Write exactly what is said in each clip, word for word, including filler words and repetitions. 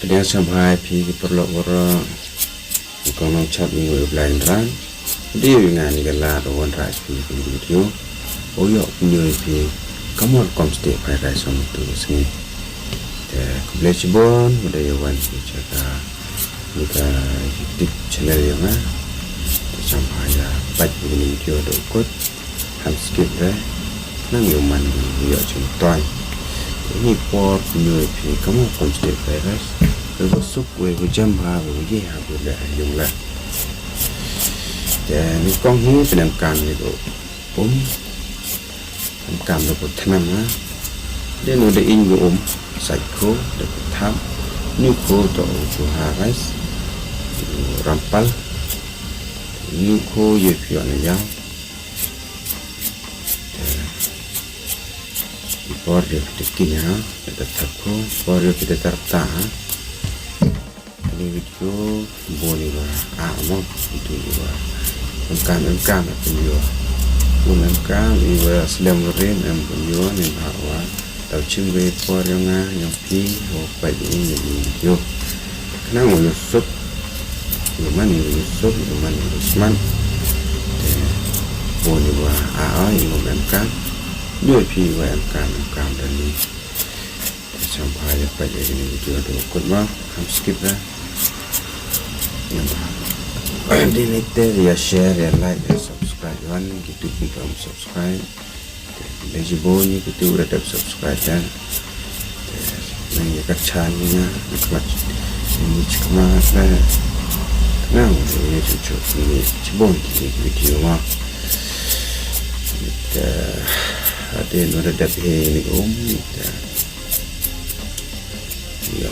Pdiang sngewbha ïa phi ki paralok baroh. Kong nongchat ïa u Blei Trai. Dei ïa nga ni ka la da wanrah ïa phi ki video. U ïoh pynïoh ïa phi ka mut kum state fried rice kum tu sngi. Te khublei shibun ba dei ïa wan phi sha ka ni ka YouTube channel ïa nga. Te sngewbha ïa peit ïa kine ki video haduh kut. Ham skip re. Nang ïoh man ïoh jingtoi. Te ini por pynïoh ïa phi ka mut kum state fried rice. Wei ba suk wei ba jem ha wei ba ïeh ha ba leh ha ïung leh. Te ni kong hi pyndonkam ïa ka um. Pyndonkam da ka thnam ha. Dei nu da ing ka um. Sait kho da ka thap. Niu kho to u juha rice. Rampal. Niu kho ïa phi ïoh na ïaw. Te por ïa phi te kin ha, te thap kho, por ïa phi te tar ta ha. Ni video bun ïa ba a mo, video ïa ba em kam em kam em pynïoh. Bun em kam ïa ba slem rim em pynïoh ni ba wa. Tau chim wei por ïa nga ïa phi, wa peit ïa ni video. Khnang u ïoh suk, ïoh man ïoh suk, ïoh man ïoh smat. Te bun ïa ba a a ïa ba em kam. Ïoh phi ba em kam em kam da ni. Te sngewbha ïa peit ïa kine video haduh kut mo, ham skip re. Ïa ba. Dei ne te ïa share, ïa like, ïa subscribe wan, kito ki bym subscribe. Te khublei shibun ïa kito ki la dep subscribe te. Te nang ïa ka chan ïa nga, ïa ka mat. Ïa ni chikma te. Nang ïa ni chuchu ni chibun ki video ma. Te hadien ba la dep hi ni um te. Ïa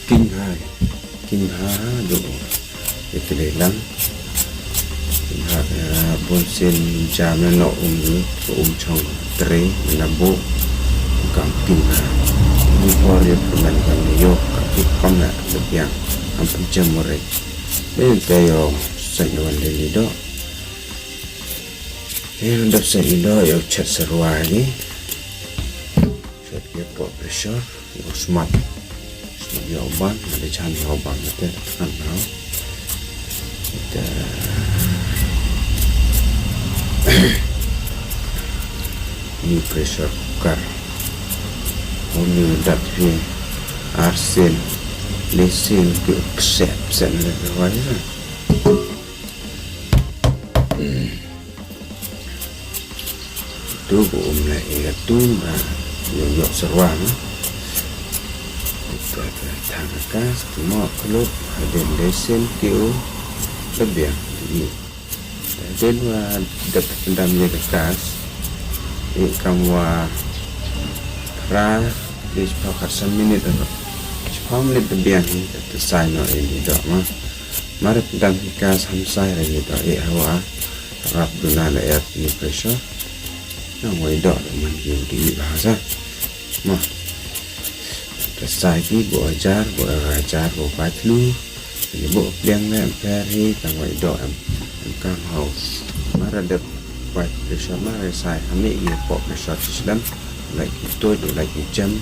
king ha, king ha do. Ïa ki dei lang. King ha, eh, bun sien jam na no um ni, ko um chong tre, na bo, kam king ha. Ni por ïa pynban kan ni ïoh, ka put kam na, le biang, am pynjem mo re. Dei te ïoh, sa ïoh wan dei ni do. Ïa dap sa ïoh do, ïoh chet sa rwa ni. Chet ïa pop pressure. Ïa u smat. Smat ïa u ban, nga dei jan ïa u ban, nga te tang na. Te new pressure cooker. U new dat phi arsien, lesien ki u pset, pset na ka wai na. Tu ko um na e tu na yo yo serwa na. Kita ta thang ka kas ki mo klop hadien lesien ki u lebiang ni. Hadien wa dep pyndam ïa ka kas. I kam wa ra di shiphew khatsan minit. Shiphew minit lebiang ni ta sai no ini dok ma. Mar pyndam ïa ka kas ham sai ra ni dok i hawa. Rap duna la ïa ni pressure. Nang wai dok la man ki u dih ba sa. Mo. Ka sai ki bo ajar, bo ajar, bo patlu. Ni bo pliang le em per hi tang wai dok em. Em kang hau. Mar dep wai pressure mar sai ham ni i pop pressure system. Like ki to, like ki jam.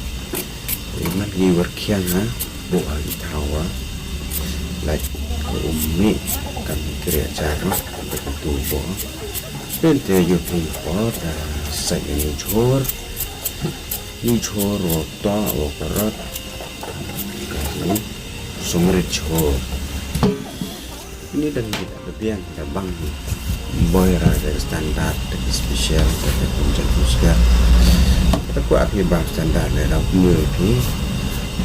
Iman ki war khiang ha, bo ha ki thawa. Like ko um ni kan kre ajar ma, kan tu bo. Pynte ïoh phi por ta sa ni jhor. Ni jhor wo ta wo karot. Ka ni sumrit jhor. Ni dan kita lebiang kita bang ni. Boi ra da standard, da special, da kum jan kum segar. Kita ku api bang standard le rau pynïoh phi.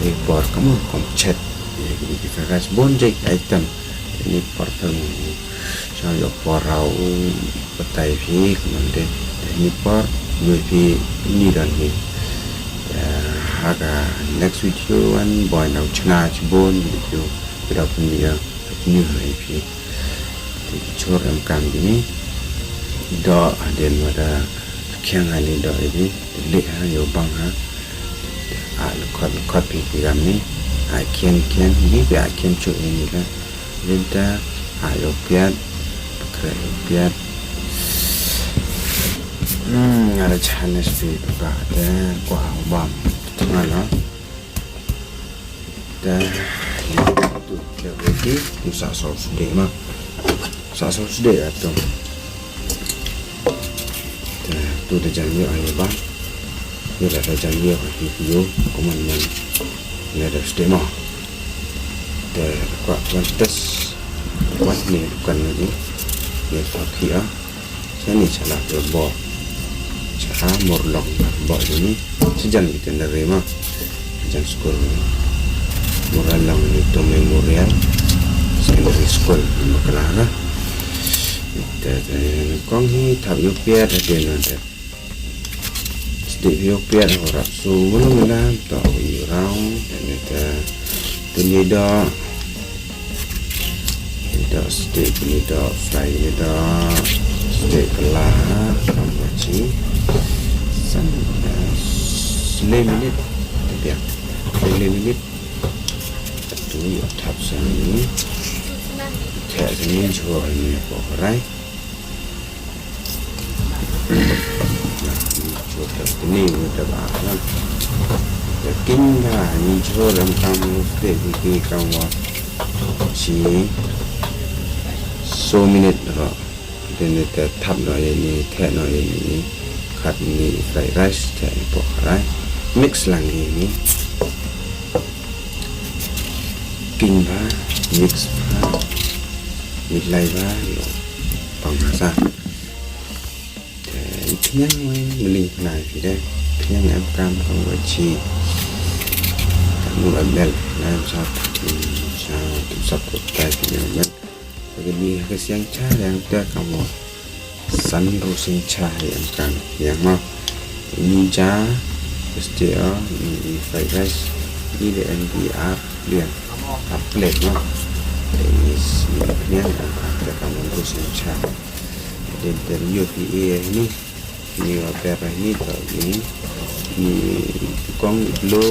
Ni por kamu kom chet. Ïa ki ki fried rice bun jait item. Ni por pang. Sha yo por rau patai phi kumande. Ni por pynïoh phi ni dan ni. Ya, ha ka next video an boi nau chna chibun video. Kita pynïoh. Ni hai phi. Ti chor em kam kini. Do hadien wada khiang ani do ini. Leh ha yo bang ha. A lkhot lkhot phi ki kam ni. A khian khian ni phi a khian chu ini la. Linta a yo piat. Kre yo piat. Hmm, ada chance phi ka te kwa bam. Ngala. Te Tu, dah ready, tu sa saus deh ma. Sa saus deh atong. Te, tu da jan ïa ani ba. Ïa la da jan ïa ka hi ku yo, kuman man. Ne da sdeh ma. Te, kwah wan test. Kwah ne dukan lagi. Ne pa khi a. Shane sha la ka bor. Sha ha Murlong bor ini. Sha jan kita nere ma. Jan skul. Murlong ini tu Memorial Secondary School. Bakla ha. Ita kong hi thap yu piat hati nonte. Sdih yu piat ho rap su mulu mula to yu rau. Dan ita tu ni do. Ni do sdih ni do fry ni do sdih kala kam wachi. San le minit. Tiap le minit. Tu yu thap sini. Thap sini jua ni pokrai. Chuta tini uta ba na. Yakin ba ni chuta ram kam uste biki kam wa chi so minit ro. Tini te thap no ye ni, te no ye ni, khat ni fried rice, te ni pork rice. Mix lang ye ni. Kin ba, mix ba, ni lai ba, lo pang sa. Te i khñiang wei mling pnai phi de. Khñiang em kam kam wa chi. Kam wa bel na em sa, sa tu sa tu tai khñiang met. Bagi ni ha ka siang cha yang te kam wa san ru siang cha yang kam yang ma. Ni ja mesti a ni fried rice ni de M B R liang a plate ma. Ni khñiang em kam te kam wa ru siang cha. Dei te ïoh phi ïa ni, ni wa ber ni to ni, ni kong blo,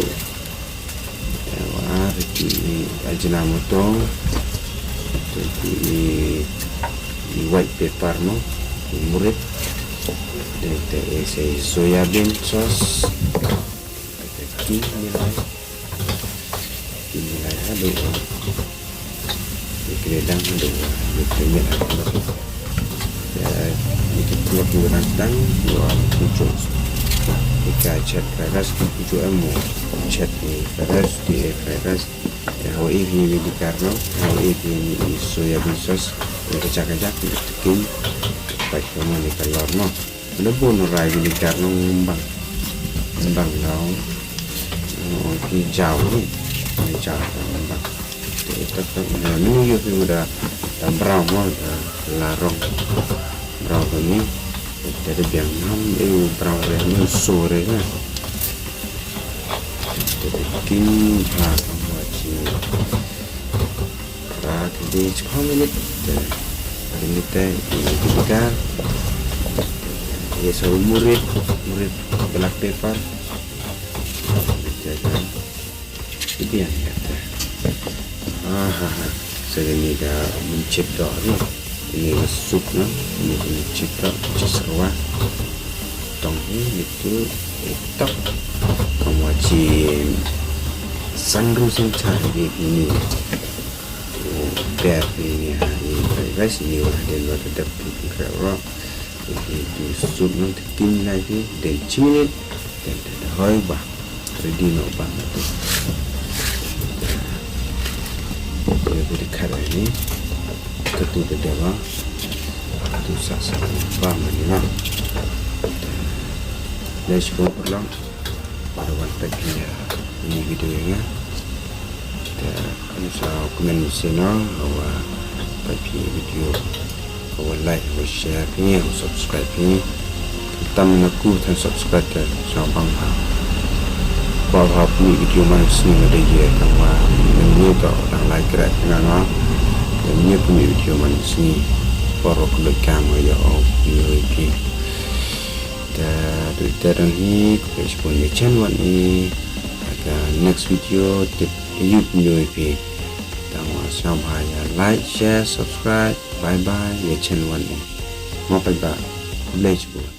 wa ar ki Ajinomoto, to ki white pepper mo, ki murit, dei te ese soya bean sauce, dei te ki ni lai. Ki nilai haduh. Ki kredang haduh. Ki kredang haduh. Ya, ki kredang haduh. Ki kredang haduh. Ki ka chet fried rice ki puju emo. Chet ni fried rice, ki fried rice. Ya, hawa ibi ni di karno. Hawa ibi ni soya bean sauce. Yang kacak-kacak. Ki pakai kamu ni kalor no. Lebo no rai bili kar no ngembang. Ngembang dau. Oh, ki jaw ni. Ni jaw dau ngembang. Te tak tak ni, ni yo pi muda da brown mo, da larong. Brown ko ni. Te da biang nam, eh, brown re ni sore kan. Te da kin ha kamu aci. Ra kidi chipha minit. Minit te ini kita. Ye so murit, murit black pepper. Jaga. Ini yang kata. Ah, ha, ha. Segini dah mencit dah ni. Ini masuk nah. Ini mencit dah. Cisrwa. Tong ni itu. Tok. Kamu cin. Sanru sing cari ini. Ber ni ha ni fried rice ni wa den wa dep ni kra ro. Ni tu sup nang te kin na ki den chiminit den te da hoi ba. Ready no ba na tu. Ni ku di kara ni. Ka tu da da ba. Tu sa sa ba ma ni na. Let's go along. Ba da wan pek ni, uh, ni video ïa nga. Te, uh, sa comment sha nga, uh, ba phi video, uh, like, uh, share phi, uh, subscribe phi. Tam na ku than subscribe te, sa bang ha. Kwah ba phi video man sni ma de ye, tang ma, ni to, tang like rek nga nga. Ni phi video man sni. Por ko lek kam ya o, ni phi. Te, tu te don hi, khublei shibun ïa chen wan i. Ha ka next video, tip ïa u pynïoh ïa phi. Tang wa sngewbha ïa like, share, subscribe. Bye bye, ïa chen wan i. Mo paidbah, khublei shibun.